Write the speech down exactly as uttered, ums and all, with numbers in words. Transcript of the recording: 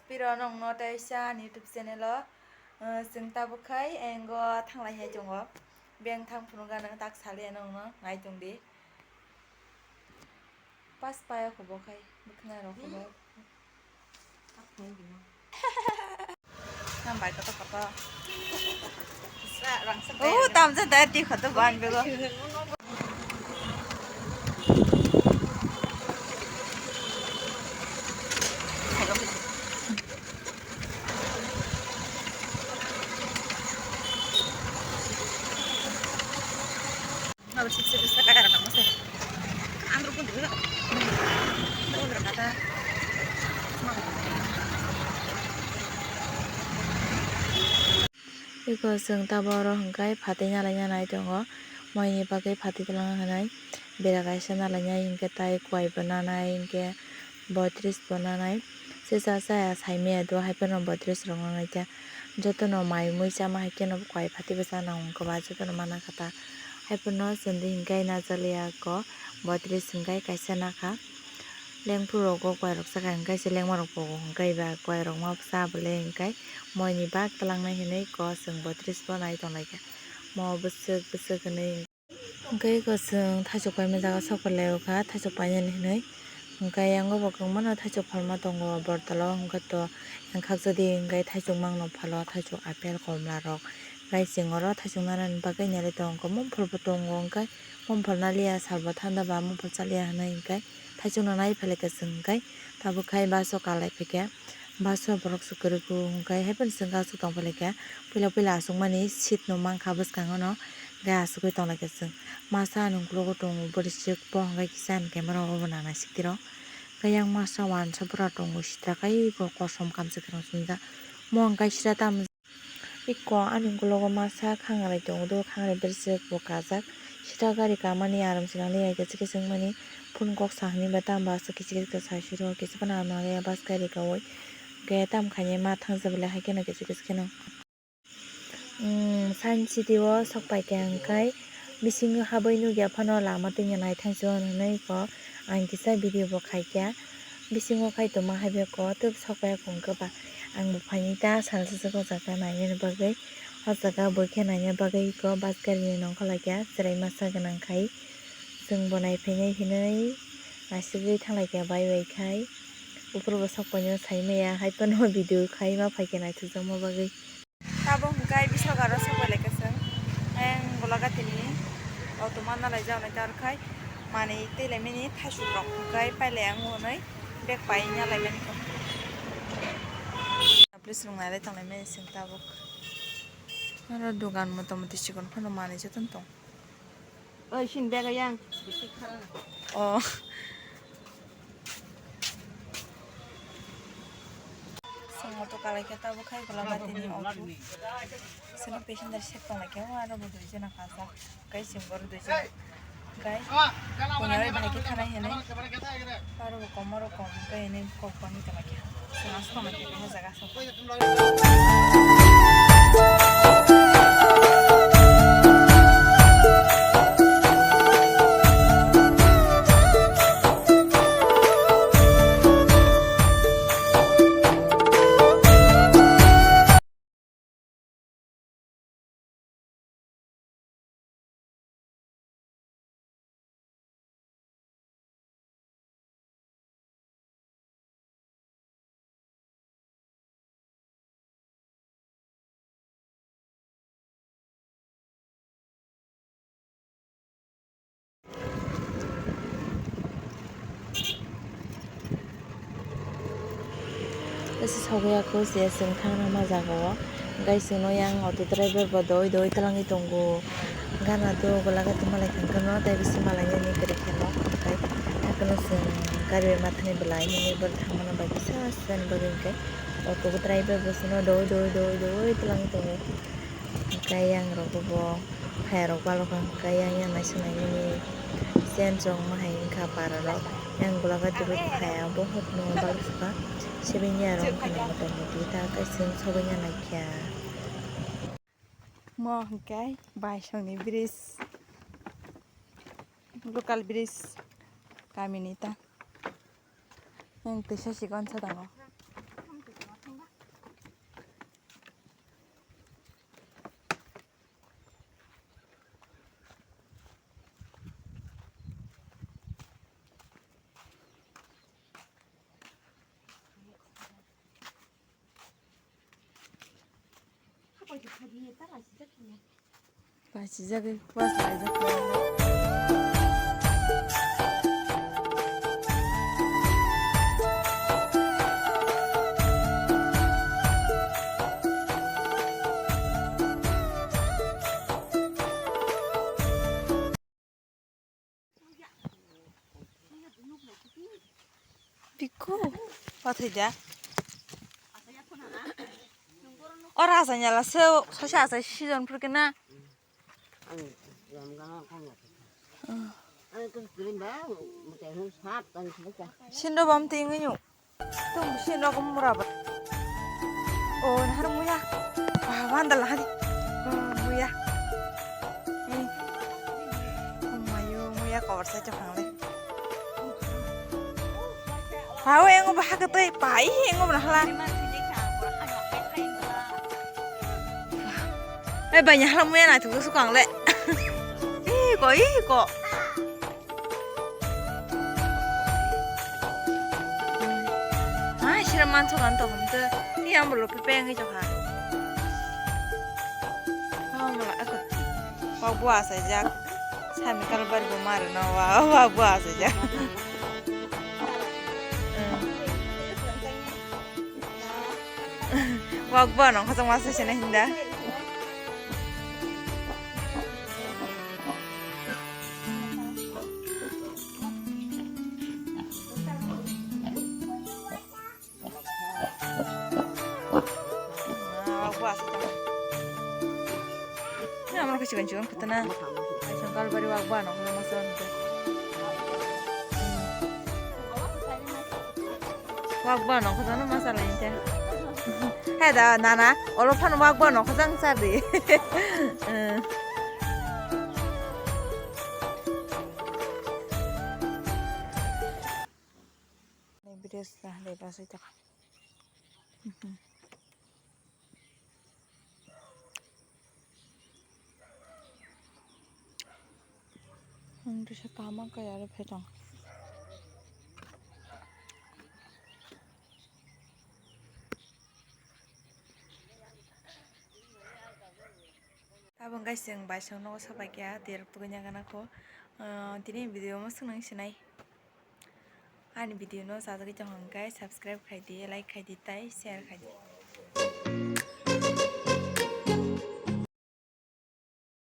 Piro nongno tei sa ani YouTube channel o, eh, chwng tabuk khai engo thanglai hai tongo. Beng thang phunukha nang tak saliya nongno nai tongdi. Pas paya khubo khai bwkhwnai rok khubo. Nang bai kotor kotor. Sa rang sa. Oh, tamsa dai ti khoto ban bego. Eko chwng tabuk oro hwnkhe phatwi nalaina nai tongo, moini bagwi phatwi twlangna hinwi bera kaisa nalainai, hinkhe tai kwai bo nanai, hinkhe boitris bo nanai. Sesa chaya saimaya do, haiphano boitris rok nanai khe. Jotono mai mui chama hai kheno kwai phatwi bwsa nang wngkha ba, jotono mana kha ta. Haiphano chwng di hinkhe najaliya ko boitris hinkhe kaisa nakha. Lengphuru rogo kwai rok chakha hinkhe se lengma rok pogo hinkhe ba kwai rok ma bwsa bwle hinkhe moini bak twlangnai hinwi ko chwng boitris bo nai tonglaikha. Mo bwswk bwswk hinwi. Hwnkhe eko chwng thaichuk paima jaga sok pailaio kha, thaichuk painani hinwi. Hwnkhe yango bo kwbangmano thaichuk phalma tongo, bortalo hwnkhe to khakchadi hwnkhe thaichuk mangno phalo, thaichuk apple, komla rok. Hwnkhe chwng oro thaichuk nanani bagwi neli tongo, mungpholbo tongo, hwnkhe mungphol naliya, salbo thanda ba mungphol chaliya hinwi hwnkhe thaichuk no nai phailai kha chwng hwnkhe tabuk khai baso kalai phaikha. Baso borok se kwrwi khe hwnkhe haiphano chwng aswk tong phailai kha. Puila puila aswkmani seat no mankha bwskango no, hwnkhe aswk tonglai kha chwng. Masa ani ukologo tongo bwrwi swk bo hwnkhe kisa ani camera o bo nana sik tiro. Hwnkhe yang masa uansa bwrwi tongo sitra kai bo kosom kamchwlwi rok chumjak. Mo hwnkhe sitra tamo. Eko ani ukologo masa khangrai tongo, do khangrai bwrwi swk bo kajak. Sita gari kamani aram se nangli ya khe chikhe chwngmani phone kok sa hwnwi ba tamo aswk kichik kichik sa siro kisa phano aram nangya bus gari kaui. Hwnkhe tamo khainai ma thangsa belai hai kheno kichik kichik kheno. Umm, science city o sok pai khe hwnkhe bisingo habwi nukya phano lama tungya naithangsa hwnwi kok ang kisa video bo khaikha. Bisingo khai tongma hai beko twk sok pai kung khe ba. Ang bo phaini ta salsa se o jaga nainani bagwi. O jaga bo khe naina bagwi eko bus gari ni nongkha lai kha chwrai masa gwnang khai. Chwng bo nai phainai hinwi naisugwi thang lai kha bai bai khai. Buphuru bo sok painani sai maya hai phano video khai ma phai khe naithok jakma bagwi. Tabuk hwnkhe bisingo aro sok pai lai kha chwng. Ayang Golaghatini auto ma nalai jak nai tar khai manwi twi lai mani thaichuk rok hwnkhe pai lai ang hwnwi bag pai na lai mani kho. Police rok nai lai tong lai mani chwng tabuk. Oro dugan mota moti chikon phano manwi jotono tong. Oi, sini bag ayang. Oh. Chwng auto kalai khe tabuk khai Golaghatini auto. Sini passenger seat tong lai khe aro bo dui jona kajak. Kai chwng boro dui jona. Kai. Kunyarwi bahai khe thanai hinwi. Aro bo kom aro kom kai hinwi kok bangwi tong lai khe. Chwng aswk tong lai khe o jaga. Kaisa sogwi ya kho se chwng thangna ma jaga o. Hwnkhe chwngno yang auto driver bo doi doi twlangwi tongo. Gana do Golaghat malai thangkheno tei bisi malainani kwrwi khe nok hwnkhe hakheno chwng gari bai mathani bwlai nini bwrwi thangmani bagwi sa sani bagwi hwnkhe auto driver bo chwngno doi doi doi doi twlangwi tongo. Hwnkhe yang rok bo phai rok balo kha hwnkhe yang yang naising naimani sense rok wngma hai wngkha para rok. Yang Golaghat rok phai abo hotno balo kha sebeng ya rok wngkha motamoti ta kaisa sogwi ya naikha. Mo hwnkhe Baisongni bridge, local bridge kamini ta. Yang twisa sikon sa tongo. Paisijagwi class laijak. Bikku, pathai da. Ora asai nyala se, sosa asai season phur kena. Sindo bom tinginyo. Tung si no ko mura ba. O nahar muya. Wah, wanda lah di. Wah, muya. Ni. Mayu muya kor sa chok hang le. Hau engo ba ha ka toi pai engo ba hala. Eh, banyak hala muya na tu su kang le. Ih, ko, ih, ko. Ah, sira manso kan to hum to. Ni ang bolo pe peng jo ha. Oh, mala aku. Wak bua asai jak. Sami kal bar bo mar no wa, wak bua asai jak. Wak bua no khajang masa sene hinda. Ini amar kecil kecil kita na. Sangkal bari wak bua no khajang masa. Wak bua no khajang masa lain te. Heda nana, olo phan wak bua no khajang sa di. Ni video sa le ba sai ta. Ang bisa tama kaya ada petang. Tabang guys, ang baisang nogo sapai kaya, tiar pukanya kana ko. Ah, tini video mo sung nang sinai. Ani video no sajagwi tong hwnkhe subscribe khai di, like khai di, tai share khai di.